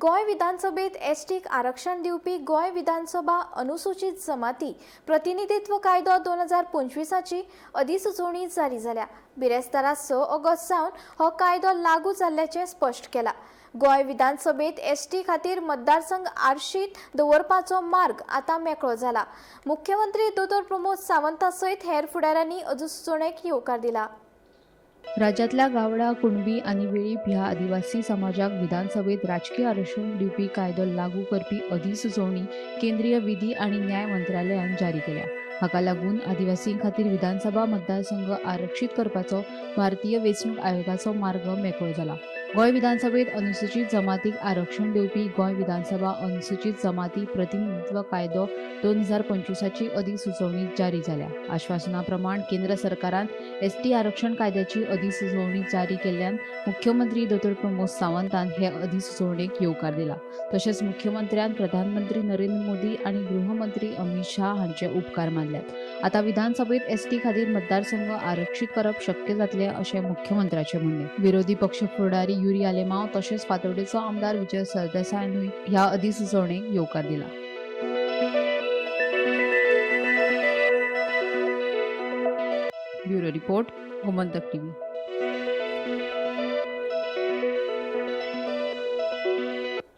गोंय विधानसभेत एसटीक आरक्षण दिवपी गोंय विधानसभा अनुसूचित जमाती प्रतिनिधित्व कायदो 2025ची अधिसुचोवणी जारी जाल्या. बिरेस्तारा 6 ऑगस्ट सावन हो कायदो लागू जाल्ल्याचें स्पश्ट केलां. गोंय विधानसभेत एसटी खातीर मतदारसंघ आरशीत दवरपाचो मार्ग आतां मेकळो जाला. मुख्यमंत्री दोतोर प्रमोद सावंता सयत हेर फुडाऱ्यांनी अधिसुचोवणेक येवकार दिला. राज्यांतल्या गावडा, कुणबी आनी वेळीप ह्या आदिवासी समाजाक विधानसभेत राजकीय आरक्षण दिवपी कायदो लागू करपी अधिसुचोवणी केंद्रीय विधी आनी न्याय मंत्रालयान जारी केल्या. हाका लागून आदिवासीं खातीर विधानसभा मतदारसंघ आरक्षीत करपाचो भारतीय वेंचणूक आयोगाचो मार्ग मेकळो जाला. गोंय विधानसभेत अनुसूचित जमातीक आरक्षण दिवपी गोंय विधानसभा अनुसूचित जमाती प्रतिनिधित्व कायदो 2025ची अधिसुचोवणी जारी जाल्या. आश्वासना प्रमाण केंद्र सरकारान एसटी आरक्षण कायद्याची अधिसुचोवणी जारी केल्ल्यान मुख्यमंत्री दोतोर प्रमोद सावंतान हे अधिसुचोवणेक येवकार दिला. तशेंच मुख्यमंत्र्यान प्रधानमंत्री नरेंद्र मोदी आनी गृहमंत्री अमित शाह हांचे उपकार मानल्यात. आतां विधानसभेत एसटी खातीर मतदारसंघ आरक्षीत करप शक्य जातलें अशें मुख्यमंत्र्याचें म्हणणें. विरोधी पक्ष फुडारी युरी आलेमांव तशेंच फातोर्डेचो आमदार विजय सरदेसायानूय ह्या अधिसुचोवणेक येवकार दिला. Bureau report, Gomantak TV.